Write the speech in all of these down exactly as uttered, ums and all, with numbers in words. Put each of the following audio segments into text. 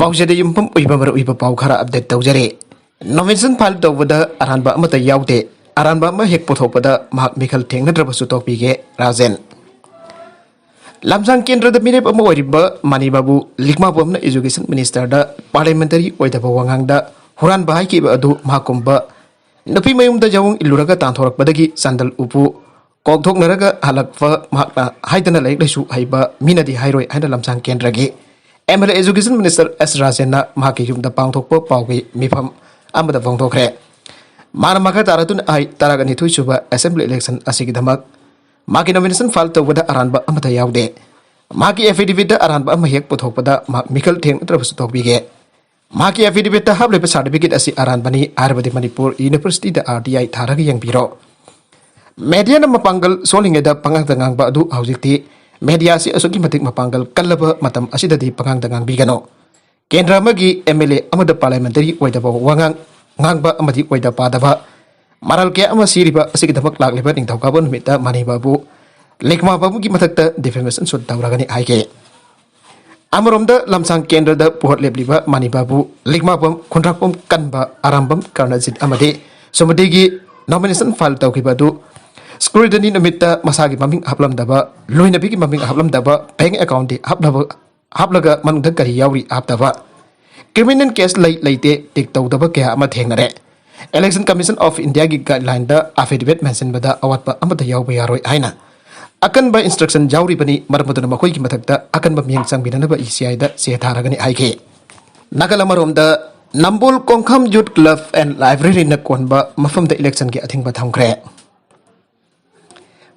ꯄꯥꯎꯆꯦꯗ ꯌꯨꯝꯐꯝ ꯑꯣꯏꯕ ꯃꯔꯨꯑꯣꯏꯕ ꯄꯥꯎ ꯈꯔ ꯑꯞꯗꯦꯠ ꯇꯧꯖꯔꯤ꯫ ꯅꯣꯃꯤꯅꯦꯁꯟ ꯐꯥꯏꯜ ꯇꯧꯕꯗ ꯑꯔꯥꯟꯕ ꯑꯃꯠꯇ ꯌꯥꯎꯗꯦ꯫ ꯑꯔꯥꯟꯕ ꯑꯃ ꯍꯦꯛ ꯄꯨꯊꯣꯛꯄꯗ ꯃꯍꯥꯛ ꯃꯤꯈꯜ ꯊꯦꯡꯅꯗ꯭ꯔꯕꯁꯨ ꯇꯣꯛꯄꯤꯒꯦ, ꯔꯥꯖꯦꯟ꯫ ꯂꯝꯁꯥꯡ ꯀꯦꯟꯗ꯭ꯔꯗ ꯃꯤꯔꯦꯞ ꯑꯃ ꯑꯣꯏꯔꯤꯕ ꯃꯅꯤ ꯕꯥꯕꯨ ꯂꯤꯛꯃꯥꯕꯝꯅ ꯏꯖꯨꯀꯦꯁꯟ ꯃꯤꯅꯤꯁꯇꯔꯗ ꯄꯥꯔꯂꯤꯌꯥꯃꯦꯟꯇꯔꯤ ꯑꯣꯏꯗꯕ ꯋꯥꯉꯥꯡꯗ ꯍꯨꯔꯥꯟꯕ ꯍꯥꯏꯈꯤꯕ ꯑꯗꯨ ꯃꯍꯥꯛꯀꯨꯝꯕ ꯅꯨꯄꯤ ꯃꯌꯨꯝꯗ ꯌꯥꯑꯣꯡ ꯏꯜꯂꯨꯔꯒ ꯇꯥꯟꯊꯣꯔꯛꯄꯗꯒꯤ ꯆꯥꯟꯗꯜ ꯎꯄꯨ ꯀꯣꯛꯊꯣꯛꯅꯔꯒ ꯍꯜꯂꯛꯄ ꯃꯍꯥꯛꯅ ꯍꯥꯏꯗꯅ ꯂꯥꯏꯔꯤꯛ ꯂꯥꯏꯁꯨ ꯍꯩꯕ ꯃꯤꯅꯗꯤ ꯍꯥꯏꯔꯣꯏ ꯍꯥꯏꯅ ꯂꯝꯁꯥꯡ ꯀꯦꯟꯗ꯭ꯔꯒꯤ M L A education minister S ꯔꯥꯖꯦꯟꯅ ꯃꯍꯥꯛꯀꯤ ꯌꯨꯝꯗ ꯄꯥꯡꯊꯣꯛꯄ ꯄꯥꯎꯒꯤ ꯃꯤꯐꯝ ꯑꯃꯗ ꯐꯣꯡꯗꯣꯛꯈ꯭ꯔꯦ꯫ ꯃꯥꯅ ꯃꯈꯥ ꯇꯥꯔꯗꯨꯅ ꯍꯥꯏ, ꯇꯔꯥꯒ ꯅꯤꯊꯣꯏ ꯁꯨꯕ ꯑꯦꯁꯦꯝꯕ꯭ꯂꯤ ꯏꯂꯦꯛꯁꯟ ꯑꯁꯤꯒꯤꯗꯃꯛ ꯃꯥꯒꯤ ꯅꯣꯃꯤꯅꯦꯁꯟ ꯐꯥꯏꯜ ꯇꯧꯕꯗ ꯑꯔꯥꯟꯕ ꯑꯃꯠꯇ ꯌꯥꯎꯗꯦ꯫ ꯃꯥꯒꯤ ꯑꯦꯐꯤꯗꯦꯚꯤꯠꯇ ꯑꯔꯥꯟꯕ ꯑꯃ ꯍꯦꯛ ꯄꯨꯊꯣꯛꯄꯗ ꯃꯍꯥꯛ ꯃꯤꯈꯜ ꯊꯦꯡꯅꯗ꯭ꯔꯕꯁꯨ ꯇꯣꯛꯄꯤꯒꯦ꯫ ꯃꯍꯥꯛꯀꯤ ꯑꯦꯐꯤꯗꯦꯚꯤꯠꯇ ꯍꯥꯞꯂꯤꯕ ꯁꯥꯔꯇꯤꯐꯤꯀꯦꯠ ꯑꯁꯤ ꯑꯔꯥꯟꯕꯅꯤ, ꯍꯥꯏꯔꯕꯗꯤ ꯃꯅꯤꯄꯨꯔ ꯌꯨꯅꯤꯚꯔꯁꯤꯇꯤꯗ ꯑꯥꯔ ꯇꯤ ꯑꯥꯏ ꯊꯥꯔꯒ ꯌꯦꯡꯕꯤꯔꯣ꯫ ꯃꯦꯗꯤꯌꯥꯅ ꯃꯄꯥꯡꯒꯜ ꯁꯣꯜꯂꯤꯉꯩꯗ ꯄꯉꯥꯡꯗ ꯉꯥꯡꯕ ꯑꯗꯨ ꯍꯧꯖꯤꯛꯇꯤ ꯃꯦꯗꯤꯌꯥ ꯑꯁꯤ ꯑꯁꯨꯛꯀꯤ ꯃꯇꯤꯛ ꯃꯄꯥꯡꯒꯜ ꯀꯜꯂꯕ ꯃꯇꯝ ꯑꯁꯤꯗꯗꯤ ꯄꯉꯥꯡꯗ ꯉꯥꯡꯕꯤꯒꯅꯨ꯫ ꯀꯦꯟꯗ꯭ꯔ ꯑꯃꯒꯤ ꯑꯦꯝ ꯑꯦꯜ ꯑꯦ ꯑꯃꯗ ꯄꯥꯔꯂꯤꯌꯥꯃꯦꯟꯇꯔꯤ ꯑꯣꯏꯗꯕ ꯋꯥꯉꯥꯡ ꯉꯥꯡꯕ ꯑꯃꯗꯤ ꯑꯣꯏꯗ ꯄꯥꯗꯕ ꯃꯔꯥꯜ ꯀꯌꯥ ꯑꯃ ꯁꯤꯔꯤꯕ ꯑꯁꯤꯒꯤꯗꯃꯛ ꯂꯥꯛꯂꯤꯕ ꯅꯤꯡꯊꯧꯀꯥꯕ ꯅꯨꯃꯤꯠꯇ ꯃꯅꯤ ꯕꯥꯕꯨ ꯂꯤꯛꯃꯥꯕꯝꯒꯤ ꯃꯊꯛꯇ ꯗꯤꯐꯦꯃꯦꯁꯟ ꯁꯨꯠ ꯇꯧꯔꯒꯅꯤ ꯍꯥꯏꯈꯤ꯫ ꯑꯃꯔꯣꯝꯗ ꯂꯝꯁꯥꯡ ꯀꯦꯟꯗ꯭ꯔꯗ ꯄꯨꯍꯠ ꯂꯦꯞꯂꯤꯕ ꯃꯅꯤ ꯕꯥꯕꯨ ꯂꯤꯛꯃꯥꯕꯝ, ꯈꯨꯟꯗ꯭ꯔꯥꯛꯄꯝ ꯀꯟꯕ, ꯑꯔꯥꯝꯕꯝ ꯀꯔꯅꯖꯤꯠ ꯑꯃꯗꯤ ꯁꯨꯃꯇꯤꯒꯤ ꯅꯣꯃꯤꯅꯦꯁꯟ ꯐꯥꯏꯜ ꯇꯧꯈꯤꯕ ꯑꯗꯨ ꯁ꯭ꯀ꯭ꯔꯨꯇꯤꯅꯤ ꯅꯨꯃꯤꯠꯇ ꯃꯁꯥꯒꯤ ꯃꯃꯤꯡ ꯍꯥꯞꯂꯝꯗꯕ, ꯂꯣꯏꯅꯕꯤꯒꯤ ꯃꯃꯤꯡ ꯍꯥꯞꯂꯝꯗꯕ, ꯕꯦꯡꯛ ꯑꯦꯀꯥꯎꯟꯗꯤ ꯍꯥꯞꯂꯕ ꯍꯥꯞꯂꯒ ꯃꯅꯨꯡꯗ ꯀꯔꯤ ꯌꯥꯎꯔꯤ ꯍꯥꯞꯇꯕ, ꯀ꯭ꯔꯤꯃꯤꯅꯦꯜ ꯀꯦꯁ ꯂꯩ ꯂꯩꯇꯦ ꯇꯤꯛ ꯇꯧꯗꯕ ꯀꯌꯥ ꯑꯃ ꯊꯦꯡꯅꯔꯦ꯫ Election Commission of India ꯒꯤ ꯒꯥꯏꯗꯂꯥꯏꯟꯗ ꯑꯦꯐꯤꯗꯦꯚꯤꯠ ꯃꯦꯟꯁꯤꯟꯕꯗ ꯑꯋꯥꯠꯄ ꯑꯃꯠꯇ ꯌꯥꯎꯕ ꯌꯥꯔꯣꯏ ꯍꯥꯏꯅ ꯑꯀꯟꯕ ꯏꯟꯁꯇ꯭ꯔꯛꯁꯟ ꯌꯥꯎꯔꯤꯕꯅꯤ꯫ ꯃꯔꯝ ꯑꯗꯨꯅ ꯃꯈꯣꯏꯒꯤ ꯃꯊꯛꯇ ꯑꯀꯟꯕ ꯃꯤꯠꯌꯦꯡ ꯆꯪꯕꯤꯅꯅꯕ ꯏ ꯁꯤ ꯑꯥꯏꯗ ꯆꯦ ꯊꯥꯔꯒꯅꯤ ꯍꯥꯏꯈꯤ꯫ ꯅꯥꯀꯜ ꯑꯃꯔꯣꯝꯗ, ꯅꯝꯕꯣꯜ ꯀꯣꯡꯈꯥꯝ ꯌꯨꯠ ꯀ꯭ꯂꯕ ꯑꯦꯟ ꯂꯥꯏꯕ꯭ꯔꯦꯔꯤꯅ ꯀꯣꯟꯕ ꯃꯐꯝꯗ ꯏꯂꯦꯛꯁꯟꯒꯤ ꯑꯊꯤꯡꯕ ꯊꯝꯈ꯭ꯔꯦ꯫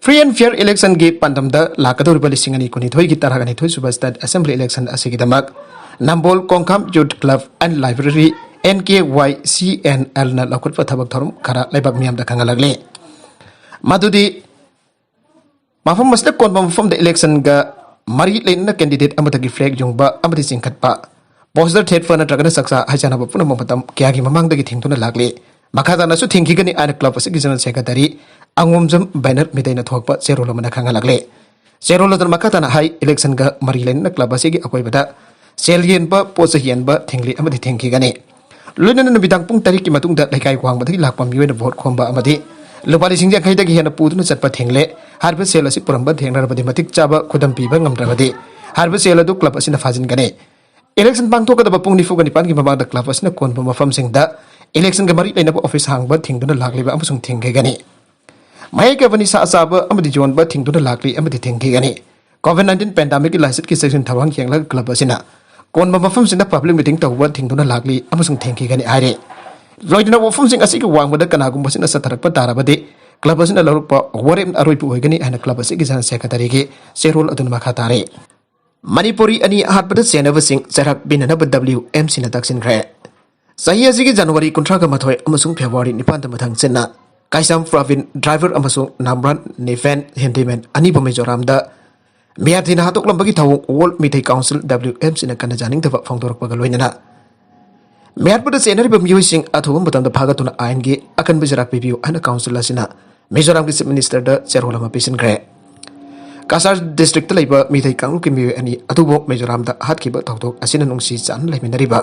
Free and fair election ꯒꯤ ꯄꯥꯟꯗꯝꯗ ꯂꯥꯛꯀꯗꯧꯔꯤꯕ ꯂꯤꯁꯤꯡ ꯑꯅꯤ ꯀꯨꯟꯅꯤꯊꯣꯏꯒꯤ ꯇꯔꯥꯒ ꯅꯤꯊꯣꯏ ꯁꯨꯕ state assembly election ꯑꯁꯤꯒꯤꯗꯃꯛ Nambol Khongkham youth club and library, N K Y C N L ꯅ ꯂꯧꯈꯠꯄ ꯊꯕꯛ ꯊꯧꯔꯝ ꯈꯔ ꯂꯩꯕꯥꯛ ꯃꯤꯌꯥꯝꯗ ꯈꯪꯍꯜꯂꯛꯂꯤ꯫ ꯃꯗꯨꯗꯤ ꯃꯐꯝ ꯑꯁꯤꯗ ꯀꯣꯟꯕ ꯃꯐꯝꯗ ꯏꯂꯦꯛꯁꯟꯒ ꯃꯔꯤ ꯂꯩꯅꯅ ꯀꯦꯟꯗꯤꯗꯦꯠ ꯑꯃꯗꯒꯤ ꯐ꯭ꯂꯦꯒ ꯌꯨꯡꯕ ꯑꯃꯗꯤ ꯆꯤꯡꯈꯠꯄ, ꯄꯣꯁꯇꯔ ꯊꯦꯠꯄ ꯅꯠꯇ꯭ꯔꯒꯅ ꯆꯥꯛꯆꯥ ꯍꯩꯖꯥꯟꯅꯕ ꯄꯨꯝꯅꯃꯛ ꯃꯇꯝ ꯀꯌꯥꯒꯤ ꯃꯃꯥꯡꯗꯒꯤ ꯊꯤꯡꯗꯨꯅ ꯂꯥꯛꯂꯤ꯫ ꯃꯈꯥ ꯇꯥꯅꯁꯨ ꯊꯤꯡꯈꯤꯒꯅꯤ ꯍꯥꯏꯅ ꯀ꯭ꯂꯕ ꯑꯁꯤꯒꯤ ꯖꯦꯅꯔꯦꯜ ꯁꯦꯀ꯭ꯔꯦꯇꯔꯤ ꯑꯉꯣꯝꯖꯝ ꯕꯦꯅꯔ ꯃꯤꯇꯩꯅ ꯊꯣꯛꯄ ꯆꯦꯔꯣꯜ ꯑꯃꯅ ꯈꯪꯍꯜꯂꯛꯂꯤ꯫ ꯆꯦꯔꯣꯜ ꯑꯗꯨꯅ ꯃꯈꯥ ꯇꯥꯅ ꯍꯥꯏ, ꯏꯂꯦꯛꯁꯟꯒ ꯃꯔꯤ ꯂꯩꯅꯅ ꯀ꯭ꯂꯕ ꯑꯁꯤꯒꯤ ꯑꯀꯣꯏꯕꯗ ꯁꯦꯜ ꯌꯦꯟꯕ, ꯄꯣꯠ ꯆꯩ ꯌꯦꯟꯕ ꯊꯤꯡꯂꯤ ꯑꯃꯗꯤ ꯊꯤꯡꯈꯤꯒꯅꯤ꯫ ꯂꯣꯏꯅꯅ ꯅꯨꯃꯤꯗꯥꯡ ꯄꯨꯡ ꯇꯔꯦꯠꯀꯤ ꯃꯇꯨꯡꯗ ꯂꯩꯀꯥꯏ ꯋꯥꯡꯃꯗꯒꯤ ꯂꯥꯛꯄ ꯃꯤꯑꯣꯏꯅ ꯚꯣꯠ ꯈꯣꯝꯕ ꯑꯃꯗꯤ ꯂꯨꯄꯥ ꯂꯤꯁꯤꯡ ꯌꯥꯡꯈꯩꯗꯒꯤ ꯍꯦꯟꯅ ꯄꯨꯗꯨꯅ ꯆꯠꯄ ꯊꯤꯡꯂꯦ꯫ ꯍꯥꯏꯔꯤꯕ ꯁꯦꯜ ꯑꯁꯤ ꯄꯨꯔꯝꯕ ꯊꯦꯡꯅꯔꯕꯗꯤ ꯃꯇꯤꯛ ꯆꯥꯕ ꯈꯨꯗꯝ ꯄꯤꯕ ꯉꯝꯗ꯭ꯔꯕꯗꯤ ꯍꯥꯏꯔꯤꯕ ꯁꯦꯜ ꯑꯗꯨ ꯀ꯭ꯂꯕ ꯑꯁꯤꯅ ꯐꯥꯖꯤꯟꯒꯅꯤ꯫ ꯏꯂꯦꯛꯁꯟ ꯄꯥꯡꯊꯣꯛꯀꯗꯕ ꯄꯨꯡ ꯅꯤꯐꯨꯒ ꯅꯤꯄꯥꯟꯒꯤ ꯃꯃꯥꯡꯗ ꯀ꯭ꯂꯕ ꯑꯁꯤꯅ ꯀꯣꯟꯕ ꯃꯐꯝꯁꯤꯡꯗ ꯏꯂꯦꯛꯁꯟꯒ ꯃꯔꯤ ꯂꯩꯅꯕ ꯑꯣꯐꯤꯁ ꯍꯥꯡꯕ ꯊꯤꯡꯗꯨꯅ ꯂꯥꯛꯂꯤꯕ ꯑꯃꯁꯨꯡ ꯊꯤꯡꯈꯤꯒꯅꯤ꯫ ꯃꯍꯩ ꯀꯌꯥꯕ ꯅꯤꯁꯥ ꯆꯥꯕ ꯑꯃꯗꯤ ꯌꯣꯟꯕ ꯊꯤꯡꯗꯨꯅ ꯂꯥꯛꯂꯤ ꯑꯃꯗꯤ ꯊꯤꯡꯈꯤꯒꯅꯤ꯫ COVID nineteen pandemic ꯀꯤ ꯂꯥꯏꯆꯠꯀꯤ ꯆꯦꯛꯁꯤꯟ ꯊꯧꯔꯥꯡ ꯌꯦꯡꯂꯒ ꯀ꯭ꯂꯕ ꯑꯁꯤꯅ ꯀꯣꯟꯕ ꯃꯐꯝꯁꯤꯡꯗ ꯄꯕ꯭ꯂꯤꯛ ꯃꯤꯇꯤꯡ ꯇꯧꯕ ꯊꯤꯡꯗꯨꯅ ꯂꯥꯛꯂꯤ ꯑꯃꯁꯨꯡ ꯊꯤꯡꯈꯤꯒꯅꯤ ꯍꯥꯏꯔꯤ꯫ ꯂꯣꯏꯅꯅ ꯋꯥꯐꯝꯁꯤꯡ ꯑꯁꯤꯒꯤ ꯋꯥꯡꯃꯗ ꯀꯅꯥꯒꯨꯝꯕꯁꯤꯅ ꯆꯠꯊꯔꯛꯄ ꯇꯥꯔꯕꯗꯤ ꯀ꯭ꯂꯕ ꯑꯁꯤꯅ ꯂꯧꯔꯛꯄ ꯋꯥꯔꯦꯞ ꯑꯔꯣꯏꯕ ꯑꯣꯏꯒꯅꯤ ꯍꯥꯏꯅ ꯀ꯭ꯂꯕ ꯑꯁꯤꯒꯤ ꯖꯦꯅꯔꯦꯜ ꯁꯦꯀ꯭ꯔꯦꯇꯔꯤꯒꯤ ꯆꯦꯔꯣꯜ ꯑꯗꯨꯅ ꯃꯈꯥ ꯇꯥꯔꯤ꯫ ꯃꯅꯤꯄꯨꯔꯤ ꯑꯅꯤ ꯑꯍꯥꯠꯄꯗ ꯆꯦꯟꯅꯕꯁꯤꯡ ꯆꯩꯔꯥꯛ ꯄꯤꯅꯅꯕ W M C ꯅ ꯇꯛꯁꯤꯟꯈ꯭ꯔꯦ꯫ ꯆꯍꯤ ꯑꯁꯤꯒꯤ ꯖꯅꯋꯥꯔꯤ ꯀꯨꯟꯊ꯭ꯔꯥꯒ ꯃꯥꯊꯣꯏ ꯑꯃꯁꯨꯡ ꯐꯦꯕ꯭ꯔꯨꯋꯥꯔꯤ ꯅꯤꯄꯥꯟꯗ ꯃꯊꯪ ꯆꯤꯟꯅ ꯀꯥꯏꯁꯥꯝ ꯄ꯭ꯔꯥꯕꯤꯟ ꯗ꯭ꯔꯥꯏꯚꯔ ꯑꯃꯁꯨꯡ ꯅꯥꯝꯕ꯭ꯔꯥꯟ ꯅꯤꯐꯦꯟ ꯍꯦꯟꯗꯤꯃꯦꯟ ꯑꯅꯤꯕꯨ ꯃꯤꯖꯣꯔꯥꯝꯗ ꯃꯤꯌꯥꯊꯤꯅ ꯍꯥꯠꯇꯣꯛꯂꯝꯕꯒꯤ ꯊꯧꯑꯣꯡ world Meetei council W M C ꯅ ꯀꯟꯅ ꯌꯥꯅꯤꯡꯗꯕ ꯐꯣꯡꯗꯣꯔꯛꯄꯒ ꯂꯣꯏꯅꯅ ꯃꯤꯍꯥꯠꯄꯗ ꯆꯦꯟꯅꯔꯤꯕ ꯃꯤꯑꯣꯏꯁꯤꯡ ꯑꯊꯨꯕ ꯃꯇꯝꯗ ꯐꯥꯒꯠꯇꯨꯅ ꯑꯥꯏꯟꯒꯤ ꯑꯀꯟꯕ ꯆꯩꯔꯥꯛ ꯄꯤꯕꯤꯌꯨ ꯍꯥꯏꯅ ꯀꯥꯎꯟꯁꯤꯜ ꯑꯁꯤꯅ ꯃꯤꯖꯣꯔꯥꯝꯒꯤ ꯆꯤꯐ ꯃꯤꯅꯤꯁꯇꯔꯗ ꯆꯦꯔꯣꯜ ꯑꯃ ꯄꯤꯁꯤꯟꯈ꯭ꯔꯦ꯫ ꯀꯁꯥꯔ ꯗꯤꯁꯇ꯭ꯔꯤꯛꯇ ꯂꯩꯕ ꯃꯤꯇꯩ ꯀꯥꯡꯂꯨꯞꯀꯤ ꯃꯤꯑꯣꯏ ꯑꯅꯤ ꯑꯗꯨꯕꯨ ꯃꯤꯖꯣꯔꯥꯝꯗ ꯍꯥꯠꯈꯤꯕ ꯊꯧꯗꯣꯛ ꯑꯁꯤꯅ ꯅꯨꯡꯁꯤ ꯆꯥꯟꯅꯅ ꯂꯩꯃꯤꯟꯅꯔꯤꯕ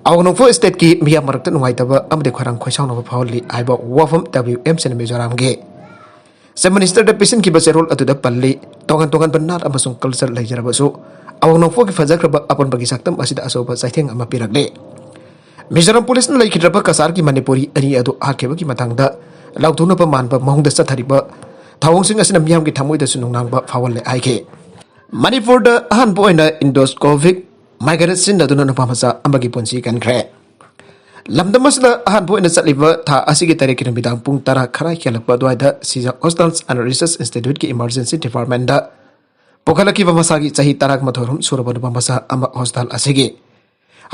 ꯑꯋꯥꯡ ꯅꯣꯡꯄꯣꯛ ꯁ꯭ꯇꯦꯠꯀꯤ ꯃꯤꯌꯥꯝ ꯃꯔꯛꯇ ꯅꯨꯡꯉꯥꯏꯇꯕ ꯑꯃꯗꯤ ꯈꯣꯏꯔꯥꯡ ꯈꯣꯏꯁꯥꯎꯅꯕ ꯐꯥꯎꯍꯜꯂꯤ ꯍꯥꯏꯕ ꯋꯥꯐꯝ W M C ꯅ ꯃꯤꯖꯣꯔꯥꯝꯒꯤ ꯆꯤꯐ ꯃꯤꯅꯤꯁꯇꯔꯗ ꯄꯤꯁꯤꯟꯈꯤꯕ ꯆꯦꯔꯣꯜ ꯑꯗꯨꯗ ꯄꯜꯂꯤ꯫ ꯇꯣꯉꯥꯟ ꯇꯣꯉꯥꯟꯕ ꯅꯥꯠ ꯑꯃꯁꯨꯡ ꯀꯜꯆꯔ ꯂꯩꯖꯔꯕꯁꯨ ꯑꯋꯥꯡ ꯅꯣꯡꯄꯣꯛꯀꯤ ꯐꯖꯈ꯭ꯔꯕ ꯑꯄꯨꯟꯕꯒꯤ ꯁꯛꯇꯝ ꯑꯁꯤꯗ ꯑꯆꯧꯕ ꯆꯩꯊꯦꯡ ꯑꯃ ꯄꯤꯔꯛꯂꯤ꯫ ꯃꯤꯖꯣꯔꯥꯝ ꯄꯨꯂꯤꯁꯅ ꯂꯩꯈꯤꯗ꯭ꯔꯕ ꯀꯁꯥꯔꯒꯤ ꯃꯅꯤꯄꯨꯔꯤ ꯑꯅꯤ ꯑꯗꯨ ꯍꯥꯠꯈꯤꯕꯒꯤ ꯃꯇꯥꯡꯗ ꯂꯥꯎꯊꯣꯛꯅꯕ ꯃꯥꯟꯕ ꯃꯑꯣꯡꯗ ꯆꯠꯊꯔꯤꯕ ꯊꯧꯑꯣꯡꯁꯤꯡ ꯑꯁꯤꯅ ꯃꯤꯌꯥꯝꯒꯤ ꯊꯃꯣꯏꯗꯁꯨ ꯅꯨꯡꯅꯥꯡꯕ ꯐꯥꯎꯍꯜꯂꯦ ꯍꯥꯏꯈꯤ꯫ ꯃꯅꯤꯄꯨꯔꯗ ꯑꯍꯥꯟꯕ ꯑꯣꯏꯅ endoscopic magnet ꯁꯤꯖꯤꯟꯅꯗꯨꯅ ꯅꯨꯄꯥ ꯃꯆꯥ ꯑꯃꯒꯤ ꯄꯨꯟꯁꯤ ꯀꯟꯈ꯭ꯔꯦ꯫ ꯂꯝꯗꯝ ꯑꯁꯤꯗ ꯑꯍꯥꯟꯕ ꯑꯣꯏꯅ ꯆꯠꯂꯤꯕ ꯊꯥ ꯑꯁꯤꯒꯤ ꯇꯔꯦꯠꯀꯤ ꯅꯨꯃꯤꯗꯥꯡ ꯄꯨꯡ ꯇꯔꯥ ꯈꯔ ꯍꯦꯜꯂꯛꯄ ꯑꯗꯨꯋꯥꯏꯗ ꯁꯤꯖ ꯍꯣꯁꯄꯤꯇꯥꯜ ꯑꯦꯟ ꯔꯤꯁꯔꯆ ꯏꯟꯁꯇꯤꯇ꯭ꯌꯨꯠꯀꯤ ꯏꯃꯔꯖꯦꯟꯁꯤ ꯗꯤꯄꯥꯔꯠꯃꯦꯟꯗ ꯄꯨꯈꯠꯂꯛꯈꯤꯕ ꯃꯁꯥꯒꯤ ꯆꯍꯤ ꯇꯔꯥꯃꯥꯊꯣꯏ ꯁꯨꯔꯕ ꯅꯨꯄꯥ ꯃꯆꯥ ꯑꯃ ꯍꯣꯁꯄꯤꯇꯥꯜ ꯑꯁꯤꯒꯤ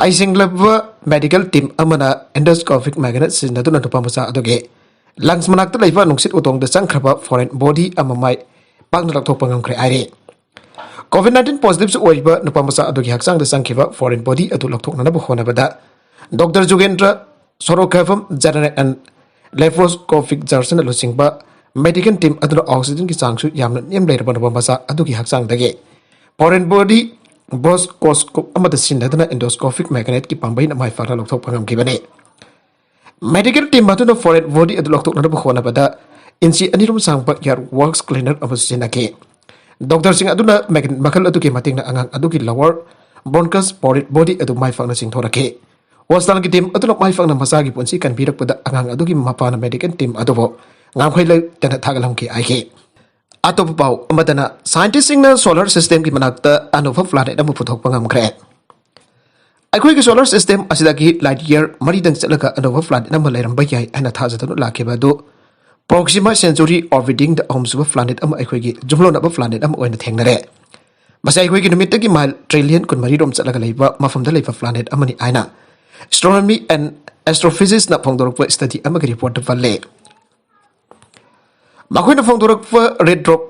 ꯍꯩꯁꯤꯡꯂꯕ ꯃꯦꯗꯤꯀꯦꯜ ꯇꯤꯝ ꯑꯃꯅ endoscopic magnet ꯁꯤꯖꯤꯟꯅꯗꯨꯅ ꯅꯨꯄꯥ ꯃꯆꯥ ꯑꯗꯨꯒꯤ ꯂꯪꯁ ꯃꯅꯥꯛꯇ ꯂꯩꯕ ꯅꯨꯡꯁꯤꯠ ꯎꯇꯣꯡꯗ ꯆꯪꯈ꯭ꯔꯕ ꯐꯣꯔꯦꯟ ꯕꯣꯗꯤ ꯑꯃ ꯃꯥꯏ ꯄꯥꯛꯅ ꯂꯧꯊꯣꯛꯄ ꯉꯝꯈ꯭ꯔꯦ ꯍꯥꯏꯔꯤ꯫ COVID nineteen ꯄꯣꯖꯤꯇꯤꯚꯁꯨ ꯑꯣꯏꯔꯤꯕ ꯅꯨꯄꯥ ꯃꯆꯥ ꯑꯗꯨꯒꯤ ꯍꯛꯆꯥꯡꯗ ꯆꯪꯈꯤꯕ ꯐꯣꯔꯦꯟ ꯕꯣꯗꯤ ꯑꯗꯨ ꯂꯧꯊꯣꯛꯅꯅꯕ ꯍꯣꯠꯅꯕꯗ ꯗꯣꯛꯇꯔ ꯖꯨꯒꯦꯟꯗ꯭ꯔ ꯁꯣꯔꯣꯈꯥꯏꯐꯝ ꯖꯦꯅꯔꯦꯜ ꯑꯦꯟ ꯂꯦꯄ꯭ꯔꯣꯁꯀꯣꯄꯤꯛ ꯁꯔꯖꯟꯅ ꯂꯨꯆꯤꯡꯕ ꯃꯦꯗꯤꯀꯦꯜ ꯇꯤꯝ ꯑꯗꯨꯅ ꯑꯣꯛꯁꯤꯖꯟꯒꯤ ꯆꯥꯡꯁꯨ ꯌꯥꯝꯅ ꯅꯦꯝ ꯂꯩꯔꯕ ꯅꯨꯄꯥ ꯃꯆꯥ ꯑꯗꯨꯒꯤ ꯍꯛꯆꯥꯡꯗꯒꯤ ꯐꯣꯔꯦꯟ ꯕꯣꯗꯤ ꯕ꯭ꯔꯣꯁꯀꯣꯁꯀꯣꯞ ꯑꯃꯗ ꯁꯤꯖꯤꯟꯅꯗꯨꯅ endoscopic magnet ꯀꯤ ꯄꯥꯝꯕꯩꯅ ꯃꯥꯏ ꯄꯥꯛꯅ ꯂꯧꯊꯣꯛꯄ ꯉꯝꯈꯤꯕꯅꯤ꯫ Medical team ꯑꯗꯨꯅ foreign body ꯑꯗꯨ ꯂꯧꯊꯣꯛꯅꯅꯕ ꯍꯣꯠꯅꯕꯗ ꯏꯟꯆꯤ ꯑꯅꯤ ꯔꯣꯝ ꯁꯥꯡꯕ earwax cleaner ꯑꯃ ꯁꯤꯖꯤꯟꯅꯈꯤ꯫ ꯗꯣꯛꯇꯔꯁꯤꯡ ꯑꯗꯨꯅ magnet ꯃꯈꯜ ꯑꯗꯨꯒꯤ ꯃꯇꯦꯡꯅ ꯑꯉꯥꯡ ꯑꯗꯨꯒꯤ lower bronchus, foreign body ꯑꯗꯨ ꯃꯥꯏ ꯄꯥꯛꯅ ꯆꯤꯡꯊꯣꯔꯛꯈꯤ꯫ ꯍꯣꯁꯄꯤꯇꯥꯜꯒꯤ team ꯑꯗꯨꯅ ꯃꯥꯏ ꯄꯥꯛꯅ ꯃꯆꯥꯒꯤ ꯄꯨꯟꯁꯤ ꯀꯟꯕꯤꯔꯛꯄꯗ ꯑꯉꯥꯡ ꯑꯗꯨꯒꯤ ꯃꯄꯥꯅ medical team ꯑꯗꯨꯕꯨ ꯉꯥꯡꯈꯩ ꯂꯩꯇꯅ ꯊꯥꯒꯠꯂꯝꯈꯤ ꯍꯥꯏꯈꯤ꯫ ꯑꯇꯣꯞꯄ ꯄꯥꯎ ꯑꯃꯗꯅ, scientistꯁꯤꯡꯅ solar systemꯒꯤ ꯃꯅꯥꯛꯇ ꯑꯅꯧꯕ planet ꯑꯃ ꯄꯨꯊꯣꯛꯄ ꯉꯝꯈ꯭ꯔꯦ꯫ ꯑꯩꯈꯣꯏꯒꯤ solar system ꯑꯁꯤꯗꯒꯤ light year ꯃꯔꯤꯗꯪ ꯆꯠꯂꯒ ꯑꯅꯧꯕ planet ꯑꯃ ꯂꯩꯔꯝꯕ ꯌꯥꯏ ꯍꯥꯏꯅ ꯊꯥꯖꯗꯨꯅ ꯂꯥꯛꯈꯤꯕ ꯑꯗꯨ Proxima Centauri orbiting the ꯑꯍꯨꯝꯁꯨꯕ planet ꯑꯃ ꯑꯩꯈꯣꯏꯒꯤ ꯌꯨꯝꯂꯣꯟꯅꯕ planet ꯑꯃ ꯑꯣꯏꯅ ꯊꯦꯡꯅꯔꯦ꯫ ꯃꯁꯤ ꯑꯩꯈꯣꯏꯒꯤ ꯅꯨꯃꯤꯠꯇꯒꯤ mile trillion ꯀꯨꯟꯃꯔꯤ ꯔꯣꯝ ꯆꯠꯂꯒ ꯂꯩꯕ ꯃꯐꯝꯗ ꯂꯩꯕ planet ꯑꯃꯅꯤ ꯍꯥꯏꯅ Astronomy and Astrophysicsꯅ ꯐꯣꯡꯗꯣꯔꯛꯄ study ꯑꯃꯒꯤ reportꯇ ꯄꯜꯂꯦ꯫ ꯃꯈꯣꯏꯅ ꯐꯣꯡꯗꯣꯔꯛꯄ red dwarf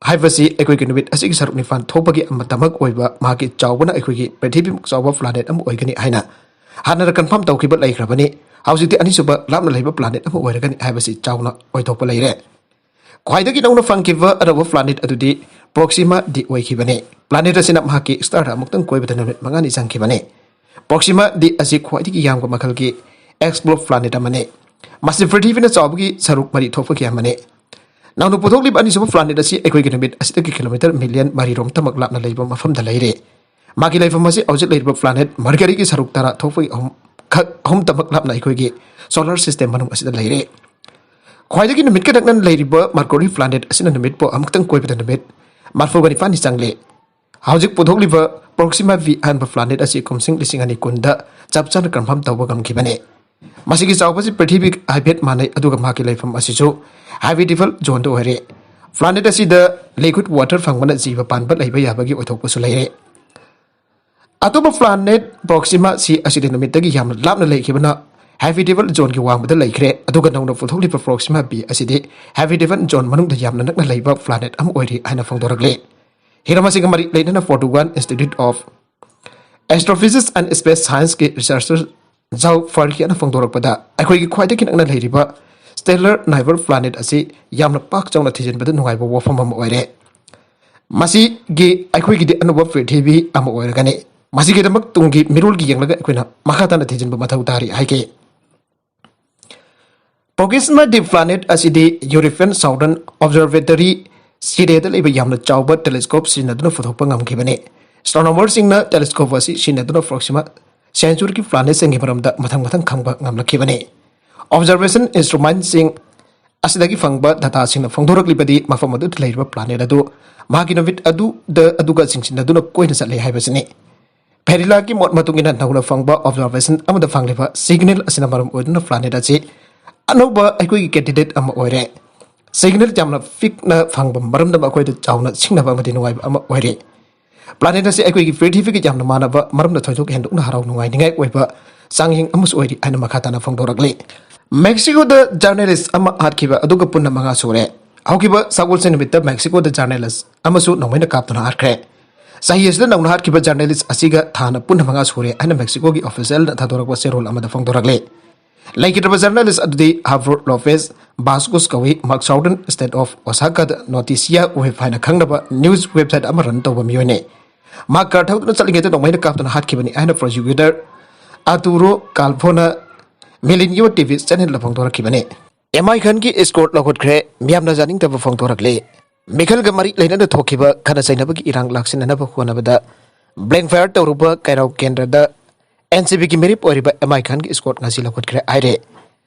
ꯍꯥꯏꯕꯁꯤ ꯑꯩꯈꯣꯏꯒꯤ ꯅꯨꯃꯤꯠ ꯑꯁꯤꯒꯤ ꯁꯔꯨꯛ ꯅꯤꯄꯥꯟ ꯊꯣꯛꯄꯒꯤ ꯑꯃꯇꯃꯛ ꯑꯣꯏꯕ ꯃꯍꯥꯛꯀꯤ ꯆꯥꯎꯕꯅ ꯑꯩꯈꯣꯏꯒꯤ ꯄ꯭ꯔꯤꯊꯤꯕꯤꯃꯨꯛ ꯆꯥꯎꯕ planet ꯑꯃ ꯑꯣꯏꯒꯅꯤ ꯍꯥꯏꯅ ꯍꯥꯟꯅꯅ confirm ꯇꯧꯈꯤꯕ ꯂꯩꯈ꯭ꯔꯕꯅꯤ꯫ ꯍꯧꯖꯤꯛꯇꯤ ꯑꯅꯤꯁꯨꯕ ꯂꯥꯞꯅ ꯂꯩꯕ planet ꯑꯃ ꯑꯣꯏꯔꯒꯅꯤ ꯍꯥꯏꯕꯁꯤ ꯆꯥꯎꯅ ꯑꯣꯏꯊꯣꯛꯄ ꯂꯩꯔꯦ꯫ ꯈ꯭ꯋꯥꯏꯗꯒꯤ ꯅꯧꯅ ꯐꯪꯈꯤꯕ ꯑꯅꯧꯕ planet ꯑꯗꯨꯗꯤ Proxima D ꯑꯣꯏꯈꯤꯕꯅꯤ꯫ Planet ꯑꯁꯤꯅ ꯃꯍꯥꯛꯀꯤ starꯗ ꯑꯃꯨꯛꯇꯪ ꯀꯣꯏꯕꯗ ꯅꯨꯃꯤꯠ ꯃꯉꯥꯅꯤ ꯆꯪꯈꯤꯕꯅꯤ꯫ Proxima D ꯑꯁꯤ ꯈ꯭ꯋꯥꯏꯗꯒꯤ ꯌꯥꯝꯕ ꯃꯈꯜꯒꯤ exoplanet ꯑꯃꯅꯤ꯫ ꯃꯁꯤ ꯄ꯭ꯔꯤꯊꯤꯕꯤꯅ ꯆꯥꯎꯕꯒꯤ ꯁꯔꯨꯛ ꯃꯔꯤ ꯊꯣꯛꯄꯒꯤ ꯑꯃꯅꯤ꯫ ꯅꯧꯅ ꯄꯨꯊꯣꯛꯂꯤꯕ ꯑꯅꯤꯁꯨꯕ planet ꯑꯁꯤ ꯑꯩꯈꯣꯏꯒꯤ ꯅꯨꯃꯤꯠ ꯑꯁꯤꯗꯒꯤ kilometre million ꯃꯔꯤ ꯔꯣꯝꯇꯃꯛ ꯂꯥꯞꯅ ꯂꯩꯕ ꯃꯐꯝꯗ ꯂꯩꯔꯦ꯫ ꯃꯥꯒꯤ ꯂꯩꯐꯝ ꯑꯁꯤ ꯍꯧꯖꯤꯛ ꯂꯩꯔꯤꯕ planet Mercuryꯒꯤ ꯁꯔꯨꯛ ꯇꯔꯥ ꯊꯣꯛꯄꯒꯤ ꯑꯍꯨꯝ ꯈꯛ, ꯑꯍꯨꯝꯇꯃꯛ ꯂꯥꯞꯅ ꯑꯩꯈꯣꯏꯒꯤ solar system ꯃꯅꯨꯡ ꯑꯁꯤꯗ ꯂꯩꯔꯦ꯫ ꯈ꯭ꯋꯥꯏꯗꯒꯤ ꯅꯨꯃꯤꯠꯀ ꯅꯛꯅꯅ ꯂꯩꯔꯤꯕ Mercury planet ꯑꯁꯤꯅ ꯅꯨꯃꯤꯠꯄꯨ ꯑꯃꯨꯛꯇꯪ ꯀꯣꯏꯕꯗ ꯅꯨꯃꯤꯠ ꯃꯔꯤꯐꯨꯒ ꯅꯤꯄꯥꯟꯅꯤ ꯆꯪꯂꯦ꯫ ꯍꯧꯖꯤꯛ ꯄꯨꯊꯣꯛꯂꯤꯕ Proxima V ꯑꯍꯥꯟꯕ planet ꯑꯁꯤ ꯀꯨꯝꯁꯤꯡ ꯂꯤꯁꯤꯡ ꯑꯅꯤ ꯀꯨꯟꯗ ꯆꯞ ꯆꯥꯅ confirm ꯇꯧꯕ ꯉꯝꯈꯤꯕꯅꯤ꯫ ꯃꯁꯤꯒꯤ ꯆꯥꯎꯕꯁꯤ ꯄ꯭ꯔꯤꯊꯤꯕꯤ ꯍꯥꯏꯐꯦꯠ ꯃꯥꯟꯅꯩ, ꯑꯗꯨꯒ ꯃꯍꯥꯛꯀꯤ ꯂꯩꯐꯝ ꯑꯁꯤꯁꯨ habitable zoneꯗ ꯑꯣꯏꯔꯦ꯫ Planet ꯑꯁꯤꯗ liquid water ꯐꯪꯕꯅ ꯖꯤꯕ ꯄꯥꯟꯕ ꯂꯩꯕ ꯌꯥꯕꯒꯤ ꯑꯣꯏꯊꯣꯛꯄꯁꯨ ꯂꯩꯔꯦ꯫ ꯑꯇꯣꯞꯄ planet Proxima C ꯑꯁꯤꯗꯤ ꯅꯨꯃꯤꯠꯇꯒꯤ ꯌꯥꯝꯅ ꯂꯥꯞꯅ ꯂꯩꯈꯤꯕꯅ habitable zoneꯒꯤ ꯋꯥꯡꯃꯗ ꯂꯩꯈ꯭ꯔꯦ, ꯑꯗꯨꯒ ꯅꯧꯅ ꯄꯨꯊꯣꯛꯂꯤꯕ Proxima B ꯑꯁꯤꯗꯤ habitable zone ꯃꯅꯨꯡꯗ ꯌꯥꯝꯅ ꯅꯛꯅ ꯂꯩꯕ planet ꯑꯃ ꯑꯣꯏꯔꯤ ꯍꯥꯏꯅ ꯐꯣꯡꯗꯣꯔꯛꯂꯤ꯫ ꯍꯤꯔꯝ ꯑꯁꯤꯒ ꯃꯔꯤ ꯂꯩꯅꯅ Portugal Institute of Astrophysics and Space Scienceꯀꯤ researcher João Ferreiraꯅ ꯐꯣꯡꯗꯣꯔꯛꯄꯗ, ꯑꯩꯈꯣꯏꯒꯤ ꯈ꯭ꯋꯥꯏꯗꯒꯤ ꯅꯛꯅ ꯂꯩꯔꯤꯕ stellar neighbor planet ꯑꯁꯤ ꯌꯥꯝꯅ ꯄꯥꯛ ꯆꯥꯎꯅ ꯊꯤꯖꯤꯟꯕꯗ ꯅꯨꯡꯉꯥꯏꯕ ꯋꯥꯐꯝ ꯑꯃ ꯑꯣꯏꯔꯦ꯫ ꯃꯁꯤꯒꯤ ꯑꯩꯈꯣꯏꯒꯤꯗꯤ ꯑꯅꯧꯕ ꯄ꯭ꯔꯤꯊꯤꯕꯤ ꯑꯃ ꯑꯣꯏꯔꯒꯅꯤ꯫ ꯃꯁꯤꯒꯤꯗꯃꯛ ꯇꯨꯡꯒꯤ ꯃꯤꯔꯣꯜꯒꯤ ꯌꯦꯡꯂꯒ ꯑꯩꯈꯣꯏꯅ ꯃꯈꯥ ꯇꯥꯅ ꯊꯤꯖꯤꯟꯕ ꯃꯊꯧ ꯇꯥꯔꯤ ꯍꯥꯏꯈꯤ꯫ Proxima the Planet ꯑꯁꯤꯗꯤ European Southern Observatory ꯁꯤꯔꯦꯗ ꯂꯩꯕ ꯌꯥꯝꯅ ꯆꯥꯎꯕ ꯇꯦꯂꯦꯁꯀꯣꯞ ꯁꯤꯖꯤꯟꯅꯗꯨꯅ ꯄꯨꯊꯣꯛꯄ ꯉꯝꯈꯤꯕꯅꯤ꯫ ꯑꯦꯁꯇ꯭ꯔꯣꯅꯣꯃꯔꯁꯤꯡꯅ ꯇꯦꯂꯦꯁꯀꯣꯞ ꯑꯁꯤ ꯁꯤꯖꯤꯟꯅꯗꯨꯅ ꯄ꯭ꯔꯣꯛꯁꯤꯃꯥ ꯁꯦꯟꯆꯨꯔꯤꯒꯤ ꯄ꯭ꯂꯥꯅꯦꯠꯁꯤꯡꯒꯤ ꯃꯔꯝꯗ ꯃꯊꯪ ꯃꯊꯪ ꯈꯪꯕ ꯉꯝꯂꯛꯈꯤꯕꯅꯤ꯫ ꯑꯣꯕꯖꯔꯕꯦꯁꯟ ꯏꯟꯁꯇ꯭ꯔꯨꯃꯦꯟꯁꯤꯡ ꯑꯁꯤꯗꯒꯤ ꯐꯪꯕ ꯗꯇꯥꯁꯤꯡꯅ ꯐꯣꯡꯗꯣꯔꯛꯂꯤꯕꯗꯤ ꯃꯐꯝ ꯑꯗꯨꯗ ꯂꯩꯔꯤꯕ ꯄ꯭ꯂꯥꯅꯦꯠ ꯑꯗꯨ ꯃꯍꯥꯛꯀꯤ ꯅꯨꯃꯤꯠ ꯑꯗꯨꯗ ꯑꯗꯨꯒ ꯆꯤꯡꯁꯤꯟꯅꯗꯨꯅ ꯀꯣꯏꯅ ꯆꯠꯂꯤ ꯍꯥꯏꯕꯁꯤꯅꯤ꯫ ꯐꯦꯔꯤꯂꯥꯒꯤ ꯃꯣꯠ ꯃꯇꯨꯡ ꯏꯟꯅ ꯅꯧꯅ ꯐꯪꯕ ꯑꯣꯕꯖꯥꯔꯕꯦꯁꯟ ꯑꯃꯗ ꯐꯪꯂꯤꯕ ꯁꯤꯒꯅꯦꯜ ꯑꯁꯤꯅ ꯃꯔꯝ ꯑꯣꯏꯗꯨꯅ ꯄ꯭ꯂꯥꯅꯦꯠ ꯑꯁꯤ ꯑꯅꯧꯕ ꯑꯩꯈꯣꯏꯒꯤ ꯀꯦꯟꯗꯤꯗꯦꯠ ꯑꯃ ꯑꯣꯏꯔꯦ꯫ ꯁꯤꯒꯅꯦꯜ ꯌꯥꯝꯅ ꯄꯤꯛꯅ ꯐꯪꯕ ꯃꯔꯝꯗ ꯃꯈꯣꯏꯗ ꯆꯥꯎꯅ ꯁꯤꯡꯅꯕ ꯑꯃꯗꯤ ꯅꯨꯡꯉꯥꯏꯕ ꯑꯃ ꯑꯣꯏꯔꯦ꯫ ꯄ꯭ꯂꯥꯅꯦꯠ ꯑꯁꯤ ꯑꯩꯈꯣꯏꯒꯤ ꯄ꯭ꯔꯤꯊꯤꯕꯤꯒ ꯌꯥꯝꯅ ꯃꯥꯟꯅꯕ ꯃꯔꯝꯗ ꯊꯣꯏꯗꯣꯛ ꯍꯦꯟꯗꯣꯛꯅ ꯍꯔꯥꯎ ꯅꯨꯡꯉꯥꯏꯅꯤꯡꯉꯥꯏ ꯑꯣꯏꯕ ꯆꯥꯡꯌꯦꯡ ꯑꯃꯁꯨ ꯑꯣꯏꯔꯤ ꯍꯥꯏꯅ ꯃꯈꯥ ꯇꯥꯅ ꯐꯣꯡꯗꯣꯔꯛꯂꯤ꯫ ꯃꯦꯛꯁꯤꯀꯣꯗ ꯖꯔꯅꯦꯂꯤꯁ ꯑꯃ ꯍꯥꯠꯈꯤꯕ ꯑꯗꯨꯒ ꯄꯨꯟꯅ ꯃꯉꯥ ꯁꯨꯔꯦ꯫ ꯍꯧꯈꯤꯕ ꯁꯒꯣꯜꯁꯦꯟ ꯅꯨꯃꯤꯠꯇ ꯃꯦꯛꯁꯤꯀꯣꯗ ꯖꯔꯅꯦꯂꯤꯁ ꯑꯃꯁꯨ ꯅꯣꯡꯃꯩꯅ ꯀꯥꯞꯇꯨꯅ ꯍꯥꯠꯈ꯭ꯔꯦ꯫ ꯆꯍꯤ ꯑꯁꯤꯗ ꯅꯧꯅ ꯍꯥꯠꯈꯤꯕ ꯖꯔꯅꯦꯂꯤꯁ ꯑꯁꯤꯒ ꯊꯥꯅ ꯄꯨꯟꯅ ꯃꯉꯥ ꯁꯨꯔꯦ ꯍꯥꯏꯅ ꯃꯦꯛꯁꯤꯀꯣꯒꯤ ꯑꯣꯐꯤꯁꯤꯌꯦꯜꯅ ꯊꯥꯗꯣꯔꯛꯄ ꯆꯦꯔꯣꯜ ꯑꯃꯗ ꯐꯣꯡꯗꯣꯔꯛꯂꯤ꯫ ꯂꯩꯈꯤꯗ꯭ꯔꯕ ꯖꯔꯅꯦꯂꯤꯁ ꯑꯗꯨꯗꯤ ꯍꯥꯕ꯭ꯔꯣ ꯂꯣꯄꯦꯁ ꯕꯥꯁꯀꯨꯁ ꯀꯧꯏ꯫ ꯃꯍꯥꯛ ꯁꯥꯎꯗꯔꯟ ꯁ꯭ꯇꯦꯠ ꯑꯣꯐ ꯑꯣꯁꯥꯀꯥꯗ ꯅꯣꯇꯤꯁꯤꯌꯥ ꯋꯦꯕ ꯍꯥꯏꯅ ꯈꯪꯅꯕ ꯅ꯭ꯌꯨꯁ ꯋꯦꯕꯁꯥꯏꯠ ꯑꯃ ꯔꯟ ꯇꯧꯕ ꯃꯤꯑꯣꯏꯅꯤ꯫ ꯃꯍꯥꯛ ꯀꯥꯔ ꯊꯧꯗꯨꯅ ꯆꯠꯂꯤꯉꯩꯗ ꯅꯣꯡꯃꯩꯅ ꯀꯥꯞꯇꯨꯅ ꯍꯥꯠꯈꯤꯕꯅꯤ ꯍꯥꯏꯅ ꯄ꯭ꯔꯣꯁꯤꯀ꯭ꯌꯨꯇꯔ ꯑꯥꯔꯇꯨꯔꯣ ꯀꯥꯜꯐꯣꯅ ꯃꯤꯂꯤꯅꯤꯌꯣ ꯇꯤꯚꯤ ꯆꯦꯅꯦꯜꯗ ꯐꯣꯡꯗꯣꯔꯛꯈꯤꯕꯅꯤ꯫ ꯑꯦꯝ ꯑꯥꯏ ꯈꯥꯟꯒꯤ ꯏꯁꯀꯣꯔꯠ ꯂꯧꯈꯠꯈ꯭ꯔꯦ꯫ ꯃꯤꯌꯥꯝꯅ ꯌꯥꯅꯤꯡꯗꯕ ꯐꯣꯡꯗꯣꯔꯛꯂꯤ꯫ ꯃꯤꯈꯜꯒ ꯃꯔꯤ ꯂꯩꯅꯅ ꯊꯣꯛꯈꯤꯕ ꯈꯠꯅ ꯆꯩꯅꯕꯒꯤ ꯏꯔꯥꯡ ꯂꯥꯛꯁꯤꯟꯅꯅꯕ ꯍꯣꯠꯅꯕꯗ ꯕ꯭ꯂꯦꯡ ꯐꯥꯌꯔ ꯇꯧꯔꯨꯕ ꯀꯩꯔꯥꯎ ꯀꯦꯟꯗ꯭ꯔꯗ ꯑꯦꯟ ꯁꯤ ꯕꯤꯒꯤ ꯃꯤꯔꯦꯞ ꯑꯣꯏꯔꯤꯕ ꯑꯦꯝ ꯑꯥꯏ ꯈꯥꯟꯒꯤ ꯏꯁꯀꯣꯔꯠ ꯉꯁꯤ ꯂꯧꯈꯠꯈ꯭ꯔꯦ ꯍꯥꯏꯔꯦ꯫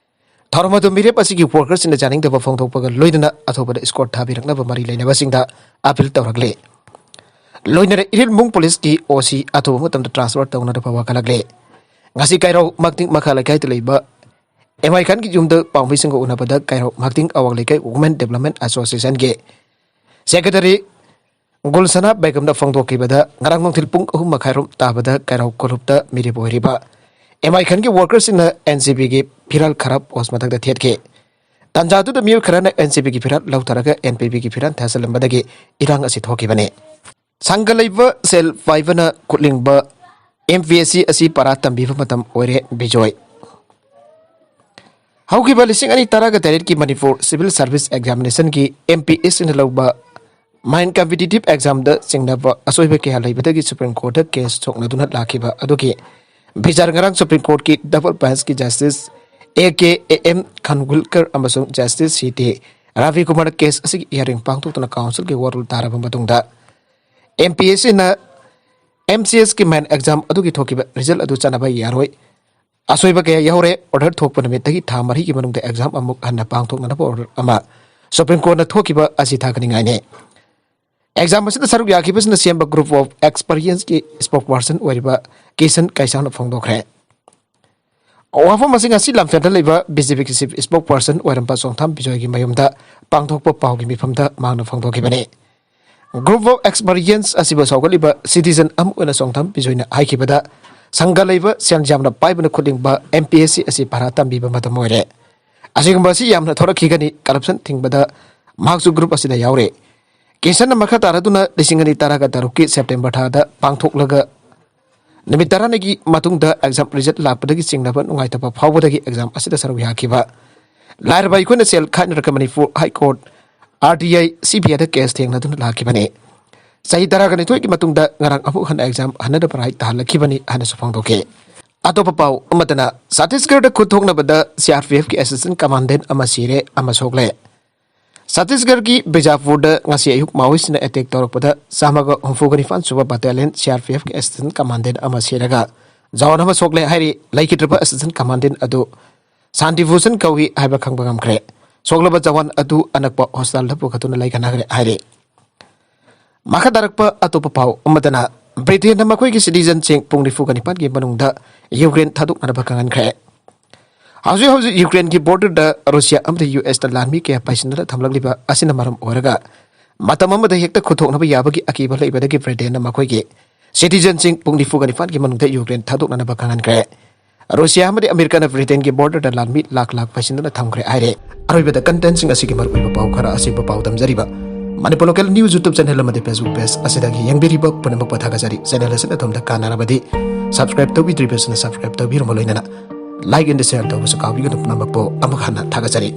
ꯊꯧꯔꯝ ꯑꯗꯨ ꯃꯤꯔꯦꯞ ꯑꯁꯤꯒꯤ ꯋꯥꯔꯀꯔꯁꯤꯡꯅ ꯌꯥꯅꯤꯡꯗꯕ ꯐꯣꯡꯗꯣꯛꯄꯒ ꯂꯣꯏꯅꯅ ꯑꯊꯨꯕꯗ ꯏꯁꯀꯣꯔꯠ ꯊꯥꯕꯤꯔꯛꯅꯕ ꯃꯔꯤ ꯂꯩꯅꯕꯁꯤꯡꯗ ꯑꯄꯤꯜ ꯇꯧꯔꯛꯂꯤ꯫ ꯂꯣꯏꯅꯅ ꯏꯔꯤꯜꯕꯨꯡ ꯄꯨꯂꯤꯁꯀꯤ ꯑꯣ ꯁꯤ ꯑꯊꯨꯕ ꯃꯇꯝꯗ ꯇ꯭ꯔꯥꯟꯁꯐꯔ ꯇꯧꯅꯅꯕ ꯋꯥꯀꯠꯂꯛꯂꯤ꯫ ꯉꯁꯤ ꯀꯩꯔꯥꯎ ꯃꯥꯛꯇꯤꯡ ꯃꯈꯥ ꯂꯩꯀꯥꯏꯗ ꯂꯩꯕ ꯑꯦꯝ ꯑꯥꯏ ꯈꯥꯟꯒꯤ ꯌꯨꯝꯗ ꯄꯥꯎꯃꯤꯁꯤꯡꯒ ꯎꯅꯕꯗ ꯀꯩꯔꯥꯎ ꯃꯥꯛꯇꯤꯡ ꯑꯋꯥꯡ ꯂꯩꯀꯥꯏ ꯋꯨꯃꯦꯟ ꯗꯦꯕꯂꯞꯃꯦꯟ ꯑꯦꯁꯣꯁꯤꯌꯦꯁꯟꯒꯤ ꯁꯦꯀ꯭ꯔꯦꯇꯔꯤ ꯒꯨꯜꯁꯅꯥ ꯕꯦꯒꯝꯅ ꯐꯣꯡꯗꯣꯛꯈꯤꯕꯗ, ꯉꯔꯥꯡ ꯅꯨꯡꯊꯤꯜ ꯄꯨꯡ ꯑꯍꯨꯝ ꯃꯈꯥꯏꯔꯣꯝ ꯇꯥꯕꯗ ꯀꯩꯔꯥꯎ ꯀꯣꯂꯨꯞꯇ ꯃꯤꯔꯦꯞ ꯑꯣꯏꯔꯤꯕ ꯑꯦꯝ ꯑꯥꯏ ꯈꯥꯟꯒꯤ ꯋꯥꯔꯀꯔꯁꯤꯡꯅ ꯑꯦꯟ ꯁꯤ ꯕꯤꯒꯤ ꯐꯤꯔꯥꯜ ꯈꯔꯞ ꯄꯣꯁ ꯃꯊꯛꯇ ꯊꯦꯠꯈꯤ꯫ ꯇꯥꯟꯖꯥꯗꯨꯗ ꯃꯤꯑꯣꯏ ꯈꯔꯅ ꯑꯦꯟ ꯁꯤ ꯕꯤꯒꯤ ꯐꯤꯔꯥꯜ ꯂꯧꯊꯔꯒ ꯑꯦꯟ ꯄꯤ ꯕꯤꯒꯤ ꯐꯤꯔꯥꯜ ꯊꯥꯖꯤꯜꯂꯝꯕꯗꯒꯤ ꯏꯔꯥꯡ ꯑꯁꯤ ꯊꯣꯛꯈꯤꯕꯅꯤ꯫ ꯁꯪꯒ ꯂꯩꯕ ꯁꯦꯜ ꯄꯥꯏꯕꯅ ꯈꯨꯠꯂꯤꯡꯕ ꯑꯦꯝ ꯄꯤ ꯑꯦꯁ ꯁꯤ ꯑꯁꯤ ꯄꯔꯥ ꯇꯝꯕꯤꯕ ꯃꯇꯝ ꯑꯣꯏꯔꯦ꯫ ꯕꯤꯖꯣꯏ꯫ ꯍꯧꯈꯤꯕ ꯂꯤꯁꯤꯡ ꯑꯅꯤ ꯇꯔꯥꯒ ꯇꯔꯦꯠꯀꯤ ꯃꯅꯤꯄꯨꯔ ꯁꯤꯚꯤꯜ ꯁꯥꯔꯚꯤꯁ ꯑꯦꯛꯖꯥꯃꯤꯅꯦꯁꯟꯒꯤ ꯑꯦꯝ ꯄꯤ ꯑꯦꯁ ꯁꯤꯅ ꯂꯧꯕ ꯃꯥꯏꯟ ꯀꯝꯄꯤꯇꯤꯇꯤꯚ ꯑꯦꯛꯖꯥꯝꯗ ꯆꯤꯡꯅꯕ ꯑꯁꯣꯏꯕ ꯀꯌꯥ ꯂꯩꯕꯗꯒꯤ ꯁꯨꯄ꯭ꯔꯤꯝ ꯀꯣꯔꯠꯇ ꯀꯦꯁ ꯁꯣꯛꯅꯗꯨꯅ ꯂꯥꯛꯈꯤꯕ ꯑꯗꯨꯒꯤ ꯕꯤꯆꯥꯔ ꯉꯔꯥꯡ ꯁꯨꯄ꯭ꯔꯤꯝ ꯀꯣꯔꯠꯀꯤ ꯗꯕꯜ ꯕꯦꯟꯆꯀꯤ justice A K A M Khanwilkar ꯑꯃꯁꯨꯡ ꯖꯁꯇꯤꯁ ꯁꯤ ꯇꯤ ꯔꯥꯕꯤ ꯀꯨꯃꯥꯔꯅ ꯀꯦꯁ ꯑꯁꯤꯒꯤ ꯍꯤꯌꯥꯔꯤꯡ ꯄꯥꯡꯊꯣꯛꯇꯨꯅ ꯀꯥꯎꯟꯁꯤꯜꯒꯤ ꯋꯥꯔꯣꯜ ꯇꯥꯔꯕ ꯃꯇꯨꯡꯗ, ꯑꯦꯝ ꯄꯤ ꯑꯦꯁ ꯁꯤꯅ ꯑꯦꯝ ꯁꯤ ꯑꯦꯁꯀꯤ ꯃꯦꯟ ꯑꯦꯛꯖꯥꯝ ꯑꯗꯨꯒꯤ ꯊꯣꯛꯈꯤꯕ ꯔꯤꯖꯜ ꯑꯗꯨ ꯆꯠꯅꯕ ꯌꯥꯔꯣꯏ, ꯑꯁꯣꯏꯕ ꯀꯌꯥ ꯌꯥꯎꯔꯦ, ꯑꯣꯔꯗꯔ ꯊꯣꯛꯄ ꯅꯨꯃꯤꯠꯇꯒꯤ ꯊꯥ ꯃꯔꯤꯒꯤ ꯃꯅꯨꯡꯗ ꯑꯦꯛꯖꯥꯝ ꯑꯃꯨꯛ ꯍꯟꯅ ꯄꯥꯡꯊꯣꯛꯅꯅꯕ ꯑꯣꯔꯗꯔ ꯑꯃ ꯁꯨꯄ꯭ꯔꯤꯝ ꯀꯣꯔꯠꯅ ꯊꯣꯛꯈꯤꯕ ꯑꯁꯤ ꯊꯥꯒꯠꯅꯤꯡꯉꯥꯏꯅꯤ꯫ ꯑꯦꯛꯖꯥꯝ ꯑꯁꯤꯗ ꯁꯔꯨꯛ ꯌꯥꯈꯤꯕꯁꯤꯅ ꯁꯦꯝꯕ ꯒ꯭ꯔꯨꯞ ꯑꯣꯐ ꯑꯦꯛꯁꯄꯔꯤꯌꯦꯟꯁꯀꯤ ꯁ꯭ꯄꯣꯛ ꯄꯥꯔꯁꯟ ꯑꯣꯏꯔꯤꯕ ꯀꯤꯁꯟ ꯀꯩꯁꯥꯡꯅ ꯐꯣꯡꯗꯣꯛꯈ꯭ꯔꯦ꯫ ꯋꯥꯐꯝ ꯑꯁꯤ ꯉꯁꯤ ꯂꯝꯐꯦꯜꯗ ꯂꯩꯕ ꯕꯤ ꯖꯦ ꯄꯤꯒꯤ ꯆꯤꯐ ꯁ꯭ꯄꯣꯛ ꯄꯥꯔꯁꯟ ꯑꯣꯏꯔꯝꯕ ꯆꯣꯡꯊꯥꯝ ꯕꯤꯖꯣꯏꯒꯤ ꯃꯌꯨꯝꯗ ꯄꯥꯡꯊꯣꯛꯄ ꯄꯥꯎꯒꯤ ꯃꯤꯐꯝꯗ ꯃꯍꯥꯛꯅ ꯐꯣꯡꯗꯣꯛꯈꯤꯕꯅꯤ꯫ ꯒ꯭ꯔꯨꯞ ꯑꯣꯐ ꯑꯦꯛꯁꯄꯔꯤꯌꯦꯟꯁ ꯑꯁꯤꯕꯨ ꯁꯧꯒꯠꯂꯤꯕ ꯁꯤꯇꯤꯖꯟ ꯑꯃ ꯑꯣꯏꯅ ꯆꯣꯡꯊꯥꯝ ꯕꯤꯖꯣꯏꯅ ꯍꯥꯏꯈꯤꯕꯗ, ꯁꯪꯒ ꯂꯩꯕ ꯁꯦꯜ ꯌꯥꯝꯅ ꯄꯥꯏꯕꯅ ꯈꯨꯠꯂꯤꯡꯕ ꯑꯦꯝ ꯄꯤ ꯑꯦꯁ ꯁꯤ ꯑꯁꯤ ꯚꯥꯔꯥ ꯇꯝꯕꯤꯕ ꯃꯇꯝ ꯑꯣꯏꯔꯦ꯫ ꯑꯁꯤꯒꯨꯝꯕ ꯑꯁꯤ ꯌꯥꯝꯅ ꯊꯣꯔꯛꯈꯤꯒꯅꯤ, ꯀꯔꯞꯁꯟ ꯊꯤꯡꯕꯗ ꯃꯍꯥꯛꯁꯨ ꯒ꯭ꯔꯨꯞ ꯑꯁꯤꯗ ꯌꯥꯎꯔꯦ꯫ ꯀꯤꯁꯟꯅ ꯃꯈꯥ ꯇꯥꯔꯗꯨꯅ ꯂꯤꯁꯤꯡ ꯑꯅꯤ ꯇꯔꯥꯒ ꯇꯔꯨꯛꯀꯤ ꯁꯦꯞꯇꯦꯝꯕꯔ ꯊꯥꯗ ꯄꯥꯡꯊꯣꯛꯂꯒ ꯅꯨꯃꯤꯠ ꯇꯔꯥꯅꯤꯒꯤ ꯃꯇꯨꯡꯗ ꯑꯦꯛꯖꯥꯝ ꯔꯤꯖꯜ ꯂꯥꯛꯄꯗꯒꯤ ꯆꯤꯡꯅꯕ ꯅꯨꯡꯉꯥꯏꯇꯕ ꯐꯥꯎꯕꯗꯒꯤ ꯑꯦꯛꯖꯥꯝ ꯑꯁꯤꯗ ꯁꯔꯨꯛ ꯌꯥꯈꯤꯕ ꯂꯥꯏꯔꯕ ꯑꯩꯈꯣꯏꯅ ꯁꯦꯜ ꯈꯥꯏꯅꯔꯒ Manipur high court, R T I, C B ꯑꯥꯏꯗ ꯀꯦꯁ ꯊꯦꯡꯅꯗꯨꯅ ꯂꯥꯛꯈꯤꯕꯅꯤ꯫ ꯆꯍꯤ ꯇꯔꯥꯒ ꯅꯤꯊꯣꯏꯒꯤ ꯃꯇꯨꯡꯗ ꯉꯔꯥꯡ ꯑꯃꯨꯛ ꯍꯟꯅ ꯑꯦꯛꯖꯥꯝ ꯍꯟꯅꯗꯕ ꯔꯥꯏꯠ ꯇꯥꯍꯜꯂꯛꯈꯤꯕꯅꯤ ꯍꯥꯏꯅꯁꯨ ꯐꯣꯡꯗꯣꯛꯈꯤ꯫ ꯑꯇꯣꯞꯄ ꯄꯥꯎ ꯑꯃꯗꯅ, ꯁꯠꯇꯤꯁꯒꯔꯗ ꯈꯨꯠ ꯊꯣꯛꯅꯕꯗ ꯁꯤ ꯑꯥꯔ ꯄꯤ ꯑꯦꯐꯀꯤ ꯑꯦꯁꯤꯁꯇꯦꯟ ꯀꯃꯥꯟꯗꯦꯟ ꯑꯃ ꯁꯤꯔꯦ, ꯑꯃ ꯁꯣꯛꯂꯦ꯫ ꯁꯠꯇꯤꯁꯒꯔꯒꯤ ꯕꯤꯖꯥꯄꯨꯔꯗ ꯉꯁꯤ ꯑꯌꯨꯛ ꯃꯥꯑꯣꯏꯁꯤꯡꯅ ꯑꯦꯇꯦꯛ ꯇꯧꯔꯛꯄꯗ ꯆꯥꯝꯃꯒ ꯍꯨꯝꯐꯨꯒ ꯅꯤꯄꯥꯟ ꯁꯨꯕ ꯕꯇꯥꯂꯤꯌꯟ ꯁꯤ ꯑꯥꯔ ꯄꯤ ꯑꯦꯐꯀꯤ ꯑꯦꯁꯤꯁꯇꯦꯟ ꯀꯃꯥꯟꯗꯦꯟ ꯑꯃ ꯁꯤꯔꯒ ꯖꯋꯥꯟ ꯑꯃ ꯁꯣꯛꯂꯦ ꯍꯥꯏꯔꯤ꯫ ꯂꯩꯈꯤꯗ꯭ꯔꯕ ꯑꯦꯁꯤꯁꯇꯦꯟ ꯀꯃꯥꯟꯗꯦꯟ ꯑꯗꯨ ꯁꯥꯟꯇꯤ ꯚꯨꯁꯟ ꯀꯧꯏ ꯍꯥꯏꯕ ꯈꯪꯕ ꯉꯝꯈ꯭ꯔꯦ꯫ ꯁꯣꯛꯂꯕ ꯖꯋꯥꯟ ꯑꯗꯨ ꯑꯅꯛꯄ ꯍꯣꯁꯄꯤꯇꯥꯜꯗ ꯄꯨꯈꯠꯇꯨꯅ ꯂꯩꯈꯠꯅꯈ꯭ꯔꯦ ꯍꯥꯏꯔꯤ꯫ ꯃꯈꯥ ꯇꯥꯔꯛꯄ ꯑꯇꯣꯞꯄ ꯄꯥꯎ ꯑꯃꯗꯅ, ꯕ꯭ꯔꯤꯇꯦꯟꯅ ꯃꯈꯣꯏꯒꯤ ꯁꯤꯇꯤꯖꯟꯁꯤꯡ ꯄꯨꯡ ꯅꯤꯐꯨꯒ ꯅꯤꯄꯥꯟꯒꯤ ꯃꯅꯨꯡꯗ ꯌꯨꯀ꯭ꯔꯦꯟ ꯊꯥꯗꯣꯛꯅꯅꯕ ꯈꯪꯍꯟꯈ꯭ꯔꯦ꯫ ꯍꯧꯖꯤꯛ ꯍꯧꯖꯤꯛ ꯌꯨꯀ꯭ꯔꯦꯟꯒꯤ ꯕꯣꯔꯗꯔꯗ ꯔꯨꯁꯤꯌꯥ ꯑꯃꯗꯤ ꯌꯨ ꯑꯦꯁꯇ ꯂꯥꯟꯃꯤ ꯀꯌꯥ ꯄꯥꯏꯁꯤꯟꯗꯨꯅ ꯊꯝꯂꯛꯂꯤꯕ ꯑꯁꯤꯅ ꯃꯔꯝ ꯑꯣꯏꯔꯒ, ꯃꯇꯝ ꯑꯃꯗ ꯍꯦꯛꯇ ꯈꯨꯠꯊꯣꯛꯅꯕ ꯌꯥꯕꯒꯤ ꯑꯀꯤꯕ ꯂꯩꯕꯗꯒꯤ ꯕ꯭ꯔꯤꯇꯦꯟꯅ ꯃꯈꯣꯏꯒꯤ ꯁꯤꯇꯤꯖꯟꯁꯤꯡ ꯄꯨꯡ ꯅꯤꯐꯨꯒ ꯅꯤꯄꯥꯟꯒꯤ ꯃꯅꯨꯡꯗ ꯌꯨꯀ꯭ꯔꯦꯟ ꯊꯥꯗꯣꯛꯅꯅꯕ ꯈꯪꯍꯟꯈ꯭ꯔꯦ꯫ ꯔꯨꯁꯤꯌꯥ ꯑꯃꯗꯤ ꯑꯃꯦꯔꯤꯀꯥꯅ ꯕ꯭ꯔꯤꯇꯦꯟꯒꯤ ꯕꯣꯔꯗꯔꯗ ꯂꯥꯟꯃꯤ ꯂꯥꯈ ꯂꯥꯈ ꯄꯥꯏꯁꯤꯟꯗꯨꯅ ꯊꯝꯈ꯭ꯔꯦ ꯍꯥꯏꯔꯦ꯫ ꯑꯔꯣꯏꯕꯗ ꯀꯟꯇꯦꯟꯁꯤꯡ ꯑꯁꯤꯒꯤ ꯃꯔꯨꯑꯣꯏꯕ ꯄꯥꯎ ꯈꯔ ꯑꯁꯤꯕꯨ ꯄꯥꯎꯗꯝꯖꯔꯤꯕ Manipur local news YouTube channel ꯑꯃꯗꯤ ꯐꯦꯁꯕꯨꯛ ꯄꯦꯖ ꯑꯁꯤꯗꯒꯤ ꯌꯦꯡꯕꯤꯔꯤꯕ ꯄꯨꯝꯅꯃꯛꯄꯨ ꯊꯥꯒꯠꯆꯔꯤ꯫ ꯆꯦꯅꯦꯜ ꯑꯁꯤꯅ ꯑꯗꯣꯝꯗ ꯀꯥꯟꯅꯔꯕꯗꯤ ꯁꯕꯁꯀ꯭ꯔꯥꯏꯕ ꯇꯧꯕꯤꯗ꯭ꯔꯤꯕꯁꯤꯅ ꯁꯕꯁꯀ꯭ꯔꯥꯏꯕ ꯇꯧꯕꯤꯔꯝꯕ ꯂꯣꯏꯅꯅ ꯂꯥꯏꯛ ꯑꯦꯟ ꯁꯤꯌꯥꯔ ꯇꯧꯕꯁꯨ ꯀꯥꯎꯕꯤꯒꯅꯨ꯫ ꯄꯨꯝꯅꯃꯛꯄꯨ ꯑꯃꯨꯛ ꯍꯟꯅ ꯊꯥꯒꯠꯆꯔꯤ꯫